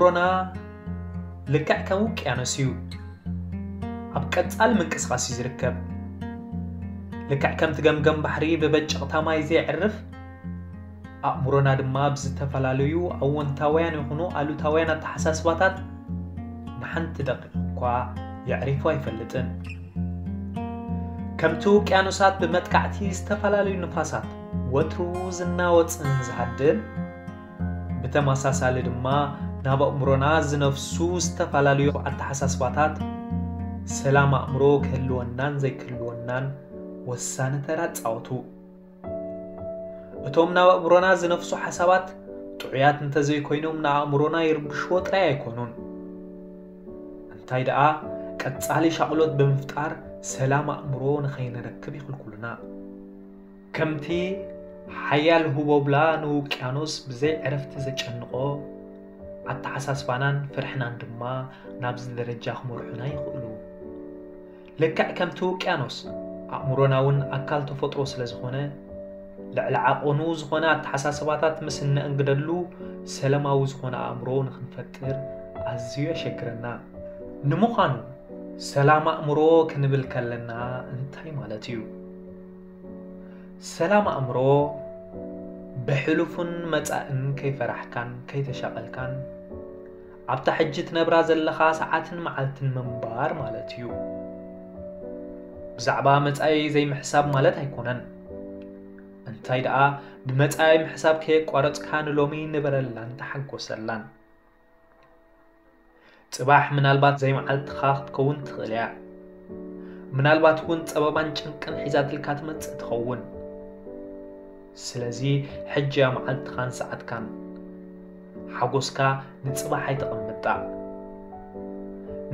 ኣእምሮና ልክዕ ከም ውቅያኖስ እዩ። ኣብ ቀጻሊ ምንቅስቓስ እዩ ዝርከብ። ልክዕ ከምቲ ገምገም ባሕሪ ብበጨቕታ ማይ ዘየዕርፍ፣ ኣእምሮና ድማ ብዝተፈላለዩ ኣወንታውያን ይኹኑ ኣሉታውያን ኣተሓሳስባታት ንሓንቲ ደቂቕ እኳ የዕሪፉ ኣይፈልጥን። ከምቲ ውቅያኖሳት ብመጥቃዕቲ ዝተፈላለዩ ንፋሳት ወትሩ ዝናወጽን ዝሃድን፣ ብተመሳሳሊ ድማ ናብ ኣእምሮና ዝነፍሱ ዝተፈላለዩ ኣተሓሳስባታት ሰላም ኣእምሮ ክህልወናን ዘይክህልወናን ወሳኒ ተራ ይጻወቱ። እቶም ናብ ኣእምሮና ዝነፍሱ ሓሳባት ጥዑያት እንተዘይኮይኖም ንኣእምሮና ይርብሽዎ ጥራይ ኣይኮኑን። እንታይ ደኣ ቀጻሊ ሻቕሎት ብምፍጣር ሰላም ኣእምሮ ንኸይንረክብ ይኽልኩሉና። ከምቲ ሓያል ህቦብላ ንውቅያኖስ ብዘይ ዕረፍቲ ዘጨንቖ፣ ኣተሓሳስባናን ፍርሕናን ድማ ናብዚ ደረጃ ክመርሑና ይኽእሉ። ልክዕ ከምቲ ውቅያኖስ፣ ኣእምሮና እውን ኣካል ተፈጥሮ ስለ ዝኾነ፣ ልዕሊ ዓቐኑ ዝኾነ ኣተሓሳስባታት ምስ እነእንግደሉ፣ ሰላማዊ ዝኾነ ኣእምሮ ንኽንፈጥር ኣዝዩ የሸግረና። ንምዃኑ፣ ሰላም ኣእምሮ ክንብል ከለና እንታይ ማለት እዩ? ሰላም ኣእምሮ፣ ብሕሉፉን መጻእን ከይፈራሕካን ከይተሻቐልካን፣ ኣብታ ሕጂ ትነብራ ዘለኻ ሰዓትን መዓልትን ምንባር ማለት እዩ። ብዛዕባ መጻኢ ዘይምሕሳብ ማለት ኣይኮነን። እንታይ ደኣ፣ ብመጻኢ ምሕሳብ ከየቋረጽካ ንሎሚ ንበረላን ተሓጎሰላን። ጽባሕ ምናልባት ዘይመዓልትኻ ክትከውን ትኽእል እያ። ምናልባት እውን ጸበባን ጭንቅን ሒዛትልካ ትመጽእ ትኸውን። ስለዚ፣ ሕጂ እያ መዓልትኻን ሰዓትካን። ሓጎስካ ንጽባሕ ኣይተቐምጣ።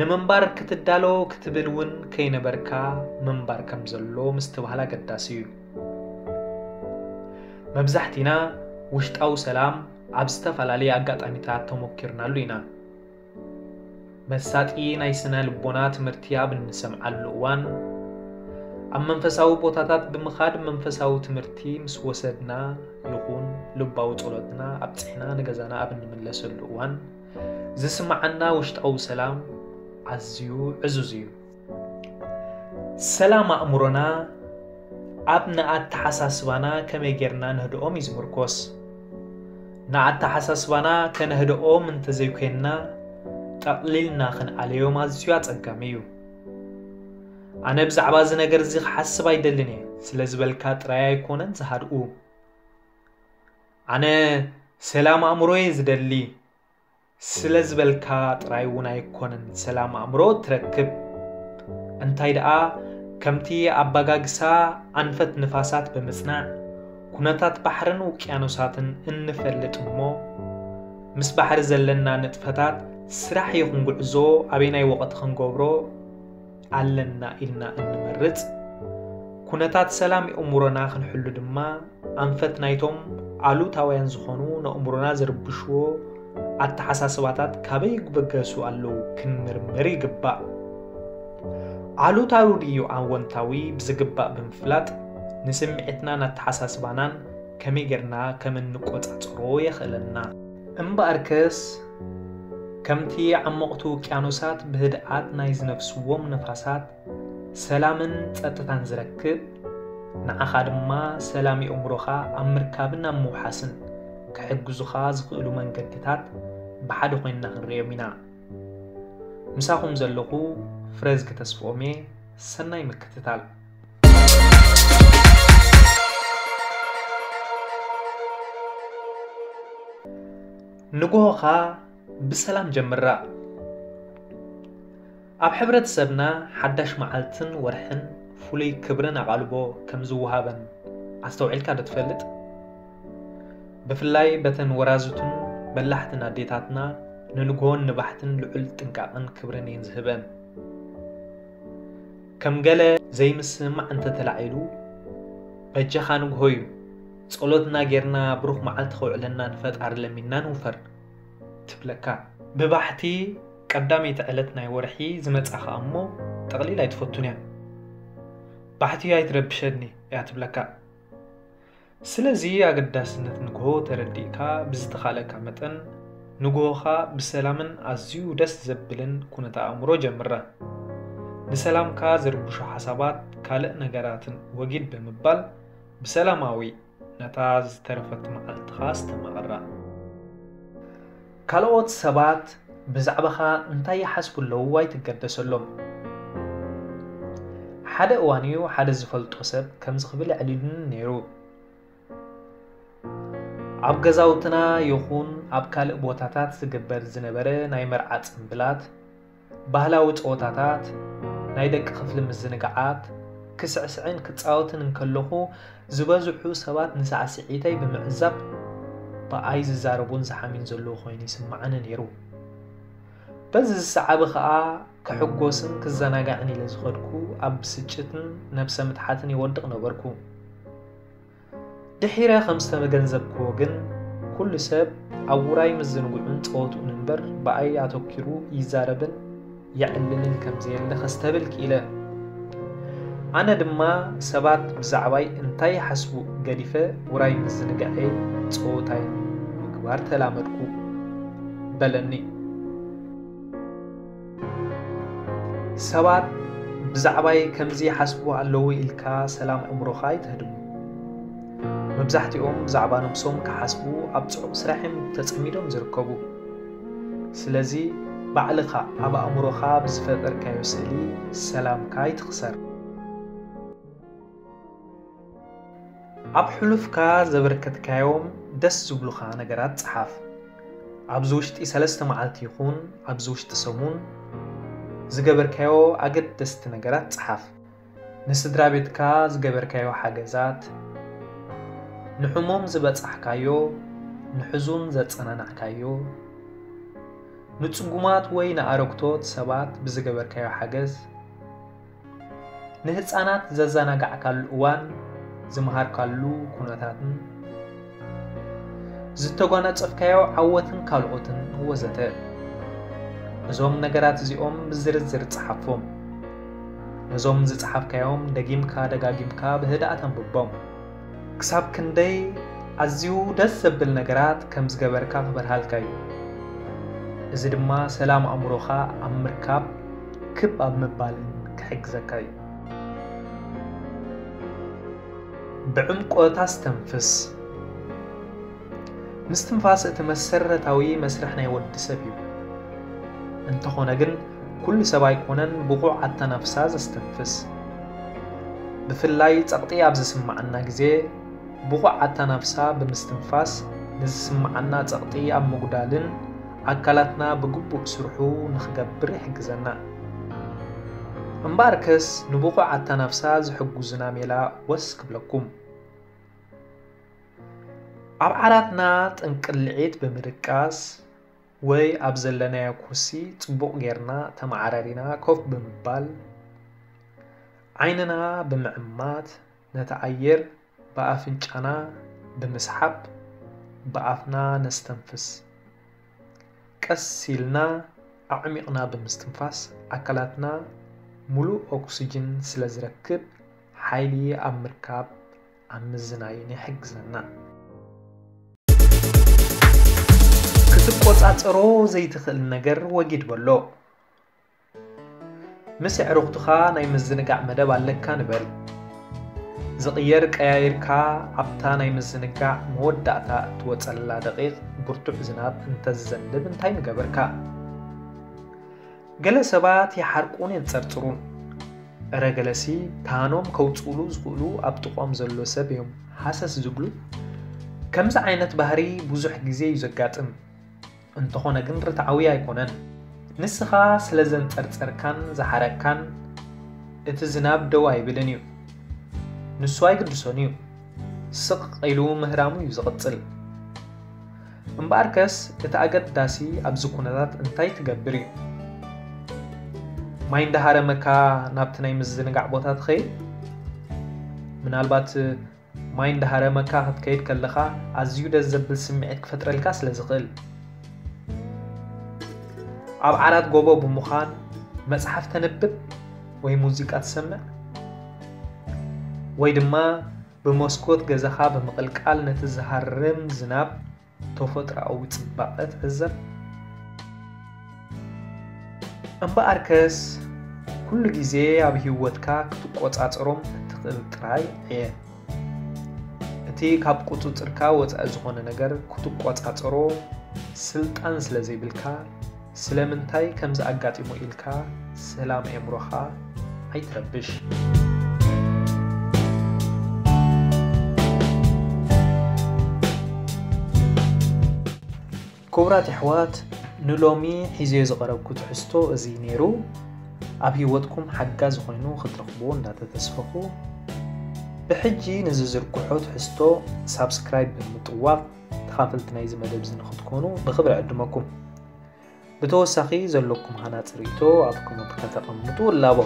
ንምንባር ክትዳሎ ክትብል እውን ከይነበርካ፣ ምንባር ከም ዘሎ ምስትብሃል ኣገዳሲ እዩ። መብዛሕቲና ውሽጣዊ ሰላም ኣብ ዝተፈላለየ ኣጋጣሚታት ተሞኪርናሉ ኢና። መሳጢ ናይ ስነ ልቦና ትምህርቲ ኣብ እንሰምዓሉ እዋን፣ ኣብ መንፈሳዊ ቦታታት ብምኻድ መንፈሳዊ ትምህርቲ ምስ ወሰድና ይኹን ልባዊ ጸሎትና ኣብጺሕና ንገዛና ኣብ እንምለሰሉ እዋን፣ ዝስምዓና ውሽጣዊ ሰላም ኣዝዩ ዕዙዝ እዩ። ሰላም ኣእምሮና ኣብ ንኣተሓሳስባና ከመይ ጌርና ነህድኦም እዩ ዝምርኮስ። ንኣተሓሳስባና ከነህድኦም እንተዘይኮይንና፣ ጠቕሊልና ክንኣለዮም ኣዝዩ ኣጸጋሚ እዩ። ኣነ ብዛዕባ እዚ ነገር እዚ ክሓስብ ኣይደልን እየ ስለ ዝበልካ ጥራይ ኣይኮነን ዝሃድኡ። ኣነ ሰላም ኣእምሮ እየ ዝደሊ ስለ ዝበልካ ጥራይ እውን ኣይኮነን ሰላም ኣእምሮ ትረክብ። እንታይ ደኣ፣ ከምቲ ኣባጋግሳ ኣንፈት ንፋሳት ብምጽናዕ፣ ኩነታት ባሕርን ውቅያኖሳትን እንፈልጥ እሞ፣ ምስ ባሕሪ ዘለና ንጥፈታት፣ ስራሕ ይኹን ጉዕዞ ኣበየናይ ወቕቲ ክንገብሮ ኣለና ኢልና እንመርጽ፣ ኩነታት ሰላም ኣእምሮና ክንሕሉ ድማ ኣንፈት ናይቶም ኣሉታውያን ዝኾኑ ንኣእምሮና ዝርብሽዎ ኣተሓሳስባታት ካበይ ይበገሱ ኣለዉ ክንምርምር ይግባእ። ኣሉታዊ ድዩ ኣወንታዊ ብዝግባእ ብምፍላጥ ንስምዒትናን ኣተሓሳስባናን ከመይ ጌርና ከም እንቆጻጸሮ የኽእለና። እምበኣርከስ ከምቲ ዓሞቕቲ ውቅያኖሳት ብህድኣት ናይ ዝነፍስዎም ነፋሳት ሰላምን ጸጥታን ዝረክብ፣ ንዓኻ ድማ ሰላም የእምሮኻ ኣብ ምርካብን ኣብ ምውሓስን ክሕግዙኻ ዝኽእሉ መንገድታት ብሓደ ኮይንና ክንርእዮም ኢና። ምሳኹም ዘለኹ ፍረዝጊ ተስፍኦም'የ። ሰናይ ምክትታል። ንግሆኻ ብሰላም ጀምራ። ኣብ ሕብረተሰብና ሓዳሽ መዓልትን ወርሕን ፍሉይ ክብርን ኣቓልቦ ከም ዝወሃበን ኣስተውዒልካ ዶ ትፈልጥ? ብፍላይ በተን ወራዙትን በላሕትን ኣዴታትና ንንግሆን ንባሕትን ልዑል ጥንቃቕን ክብርን እየን ዝህበን። ከም ገለ ዘይምስምማዕ እንተተላዒሉ፣ በጃኻ ንግሆ እዩ፣ ጸሎትና ጌርና ብሩኽ መዓልቲ ከውዕለና ንፈጣሪ ለሚንና ንውፈር ትብለካ። ብባሕቲ ቀዳመይቲ ዕለት ናይ ወርሒ ዝመጻ ኸኣ እሞ ጠቕሊል ኣይትፈቱን እያ። ባሕቲ ኣይትረብሸኒ እያ ትብለካ። ስለዚ ኣገዳስነት ንግሆ ተረዲእካ ብዝተኻለካ መጠን ንግሆኻ ብሰላምን ኣዝዩ ደስ ዘብልን ኩነተ ኣእምሮ ጀምራ። ንሰላምካ ዝርብሹ ሓሳባት ካልእ ነገራትን ወጊድ ብምባል ብሰላማዊ ነታ ዝተረፈት መዓልትኻ ኣስተማቕራ። ካልኦት ሰባት ብዛዕባኻ እንታይ ይሓስቡ ኣለዉ ኣይትገደሰሎም። ሓደ እዋን እዩ ሓደ ዝፈልጦ ሰብ ከምዚ ክብል ኣዕሊሉኒ ነይሩ። ኣብ ገዛውትና ይኹን ኣብ ካልእ ቦታታት ዝግበር ዝነበረ ናይ መርዓ ጽምብላት፣ ባህላዊ ጸወታታት፣ ናይ ደቂ ክፍሊ ምዝንጋዓት፣ ክስዕስዕን ክጻወትን እንከለኹ ዝበዝሑ ሰባት ንሳዕስዒተይ ብምዕዛብ ብኣይ ዝዛረቡን ዝሓሚን ዘለዉ ኮይኑ ይስምዓኒ ነይሩ። በዚ ዝሰዓበ ኸኣ ክሕጎስን ክዘናጋዕን ኢለ ዝኸድኩ ኣብ ብስጭትን ነብሰ ምትሓትን ይወድቕ ነበርኩ። ድሒረ ከም ዝተገንዘብክዎ ግን፣ ኩሉ ሰብ ኣብ ውራይ ምዝንግዑን ጸወትኡን እምበር፣ ብኣይ ኣተኲሩ ይዛረብን የዕልልን ከም ዘየለ ከስተብል ክኢለ። ኣነ ድማ ሰባት ብዛዕባይ እንታይ ይሓስቡ ገዲፈ፣ ውራይ ምዝንጋዐይ ጸወታይ ምግባር ተላመድኩ በለኒ። ሰባት ብዛዕባይ ከምዚ ይሓስቡ ኣለዉ ኢልካ ሰላም ኣእምሮኻ ኣይተህድሞ። መብዛሕትኦም ብዛዕባ ነብሶም ክሓስቡ ኣብ ጽዑቕ ስራሕ እዮም ተጸሚዶም ዝርከቡ። ስለዚ ባዕልኻ ኣብ ኣእምሮኻ ብዝፈጠርካዮ ስእሊ ሰላምካ ኣይትኽሰር። ኣብ ሕሉፍካ ዘበርከትካዮም ደስ ዝብሉኻ ነገራት ጽሓፍ። ኣብዚ ውሽጢ ሰለስተ መዓልቲ ይኹን ኣብዚ ውሽጢ ሰሙን ዝገበርካዮ ኣገደስቲ ነገራት ጽሓፍ። ንስድራ ቤትካ ዝገበርካዮ ሓገዛት፣ ንሕሙም ዝበጻሕካዮ፣ ንሕዙን ዘጸናናዕካዮ፣ ንጽጉማት ወይ ንኣረግቶት ሰባት ብዝገበርካዮ ሓገዝ፣ ንህጻናት ዘዘናጋዕካሉ እዋን፣ ዝመሃርካሉ ኩነታትን፣ ዝተጓናጸፍካዮ ዓወትን ካልኦትን ወዘተ። እዞም ነገራት እዚኦም ብዝርዝር ጽሓፎም። ነዞም ዝጸሓፍካዮም ደጊምካ ደጋጊምካ ብህድኣት ኣንብቦም። ክሳብ ክንደይ ኣዝዩ ደስ ዘብል ነገራት ከም ዝገበርካ ክበርሃልካ እዩ። እዚ ድማ ሰላም ኣእምሮኻ ኣብ ምርካብ ክብ ኣብ ምባልን ክሕግዘካ እዩ። ብዕምቆት ኣስተንፍስ። ምስትንፋስ እቲ መሰረታዊ መስርሕ ናይ ወዲ ሰብ እዩ። እንተኾነ ግን ኩሉ ሰብ ኣይኮነን ብቑዕ ኣተናፍሳ ዘስተንፍስ። ብፍላይ ጸቕጢ ኣብ ዝስምዓና ግዜ ብቑዕ ኣተናፍሳ ብምስትንፋስ ንዝስምዓና ጸቕጢ ኣብ ምጉዳልን ኣካላትና ብግቡእ ስርሑ ንኽገብር ይሕግዘና። እምበኣርከስ ንብቑዕ ኣተናፍሳ ዝሕግዙና ሜላ ወስ ክብለኩም። ኣብ ዓራትና ጥንቅልዒት ብምድቃስ ወይ ኣብ ዘለናዮ ኩርሲ ጽቡቕ ጌርና ተመዓራሪና ኮፍ ብምባል፣ ዓይንና ብምዕማት ነቲ ኣየር ብኣፍንጫና ብምስሓብ ብኣፍና ነስተንፍስ። ቀስ ኢልና ኣዕሚቕና ብምስትንፋስ ኣካላትና ሙሉእ ኦክስጅን ስለ ዝረክብ ሓይሊ ኣብ ምርካብ ኣብ ምዝናይን ይሕግዘና። ክትቆጻጸሮ ዘይትኽእል ነገር ወጊድ በሎ። ምስ ኣዕሩኽትኻ ናይ ምዝንጋዕ መደብ ኣለካ ንበል። ዝቕየር ቀያይርካ ኣብታ ናይ ምዝንጋዕ መወዳእታ እትወጸላ ደቂቕ ብርቱዕ ዝናብ እንተዝዘንብ እንታይ ምገበርካ? ገለ ሰባት ይሓርቁን የንጸርጽሩን። እረ ገለሲ ካህኖም ከውጽኡሉ ዝኽእሉ ኣብ ጥቖም ዘሎ ሰብ እዮም ሃሰስ ዝብሉ። ከምዚ ዓይነት ባህሪ ብዙሕ ግዜ እዩ ዘጋጥም። እንተኾነ ግን ርትዓዊ ኣይኮነን። ንስኻ ስለ ዘንጸርጸርካን ዝሓረቅካን እቲ ዝናብ ደው ኣይብልን እዩ። ንሱ ኣይግድሶን እዩ። ስቕ ኢሉ ምህራሙ እዩ ዝቕጽል። እምበኣርከስ እቲ ኣገዳሲ ኣብዚ ኩነታት እንታይ ትገብር እዩ። ማይ እንዳሃረመካ ናብቲ ናይ ምዝንጋዕ ቦታ ትኸይድ? ምናልባት ማይ እንዳሃረመካ ክትከይድ ከለኻ ኣዝዩ ደስ ዘብል ስምዒት ክፈጥረልካ ስለ ዝኽእል። ኣብ ዓራት ጎቦ ብምዃን መጽሓፍ ተንብብ ወይ ሙዚቃ ትሰምዕ ወይ ድማ ብመስኮት ገዛኻ ብምቕልቃል ነቲ ዝሃርም ዝናብ ተፈጥሮኣዊ ጽባቐ ትዕዘብ። እምበኣርከስ፣ ኩሉ ግዜ ኣብ ህይወትካ ክትቆጻጸሮም እትኽእል ጥራይ ዕየ። እቲ ካብ ቁጽጽርካ ወጻኢ ዝኾነ ነገር ክትቆጻጸሮ ስልጣን ስለ ዘይብልካ፣ ስለምንታይ ከምዚ ኣጋጢሙ ኢልካ ሰላም ኣእምሮኻ ኣይትረብሽ። ክቡራት ኣሕዋት፣ ንሎሚ ሒዘዮ ዝቐረብኩ ትሕዝቶ እዚ ነይሩ። ኣብ ህይወትኩም ሓጋዚ ኮይኑ ክትረኽብዎ እንዳተተስፈኹ፣ ብሕጂ ንዝዝርግሖ ትሕዝቶ ሳብስክራይብ ብምጥዋቕ ተኻፈልቲ ናይዚ መደብ እዚ ንኽትኮኑ ብኽብሪ ዕድመኩም። ብተወሳኺ ዘለኩም ሃናጺ ርእይቶ ኣብ ኮመንት ከተቐምጡ እላቦ።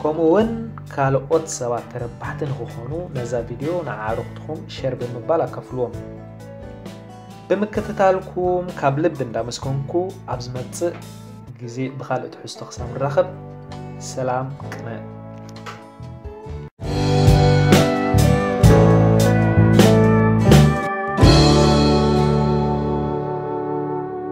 ከምኡ እውን ካልኦት ሰባት ተረባሕቲ ንኽኾኑ ነዛ ቪድዮ ንዓዕሩኽትኹም ሼር ብምባል ኣካፍልዎም። ብምክትታልኩም ካብ ልቢ እንዳመስገንኩ፣ ኣብ ዝመጽእ ግዜ ብኻልእ ትሕዝቶ ክሳብ ንራኸብ፣ ሰላም ቅነ።